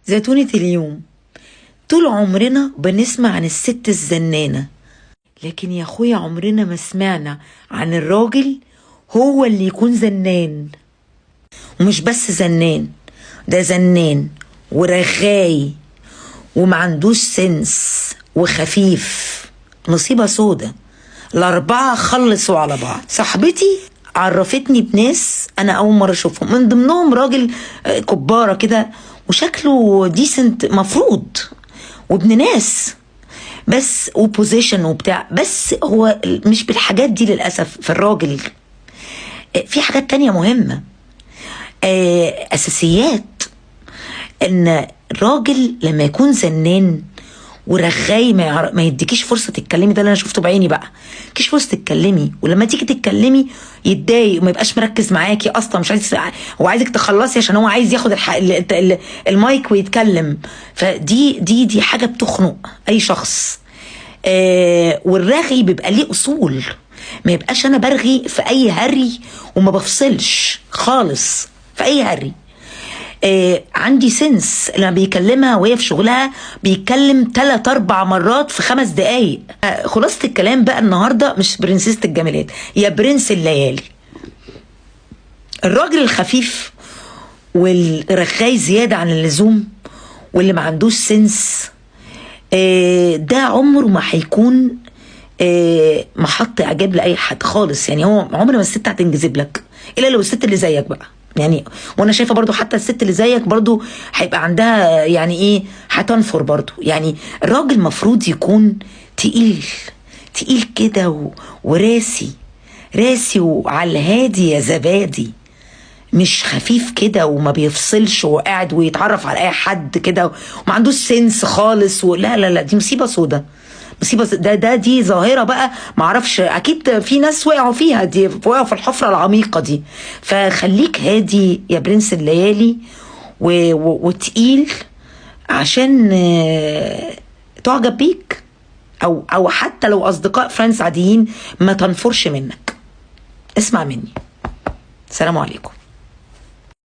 زيتونة اليوم. طول عمرنا بنسمع عن الست الزنانة، لكن يا أخويا عمرنا ما سمعنا عن الراجل هو اللي يكون زنان. ومش بس زنان، ده زنان ورغاي وما عندوش sense وخفيف، مصيبة سودة. الأربعة خلصوا على بعض. صاحبتي عرفتني بناس أنا أول مرة أشوفهم، من ضمنهم راجل كبارة كده وشكله decent مفروض وابن ناس بس و position وبتاع، بس هو مش بالحاجات دي للأسف. في الراجل في حاجات تانية مهمة، أساسيات. إن الراجل لما يكون زنان ورغاي ما يديكيش فرصة تتكلمي، ده اللي انا شفته بعيني بقى، يديكيش فرصة تتكلمي، ولما تيجي تتكلمي يتضايق وما يبقاش مركز معاكي اصلا، مش عايز، هو عايزك تخلصي عشان هو عايز ياخد المايك ويتكلم. فدي دي دي حاجة بتخنق اي شخص. والرغي بيبقى ليه اصول، ما يبقاش انا برغي في اي هري وما بفصلش خالص في اي هري. عندي sense لما بيكلمها وهي في شغلها بيتكلم 3-4 مرات في 5 دقايق. خلاصة الكلام بقى النهاردة، مش برنسيسة الجمالات يا برنس الليالي، الراجل الخفيف والرغاي زيادة عن اللزوم واللي ما عندوش sense، ده عمره ما هيكون محط اعجاب لاي حد خالص. يعني هو عمر ما الست هتنجذب لك الا لو الست اللي زيك بقى. يعني وانا شايفه برضو حتى الست اللي زيك برضو هيبقى عندها يعني ايه، هتنفر برضو. يعني الراجل مفروض يكون تقيل تقيل كده وراسي راسي وعلى الهادي يا زبادي، مش خفيف كده وما بيفصلش وقاعد ويتعرف على اي حد كده وما عندوش sense خالص. ولا لا لا، دي مصيبة سودة، مصيبة ده دي ظاهره بقى معرفش، اكيد في ناس وقعوا فيها، دي وقعوا في الحفرة العميقة دي. فخليك هادي يا برنس الليالي وتقيل عشان تعجب بيك، او حتى لو اصدقاء friends عاديين ما تنفرش منك. اسمع مني. السلام عليكم.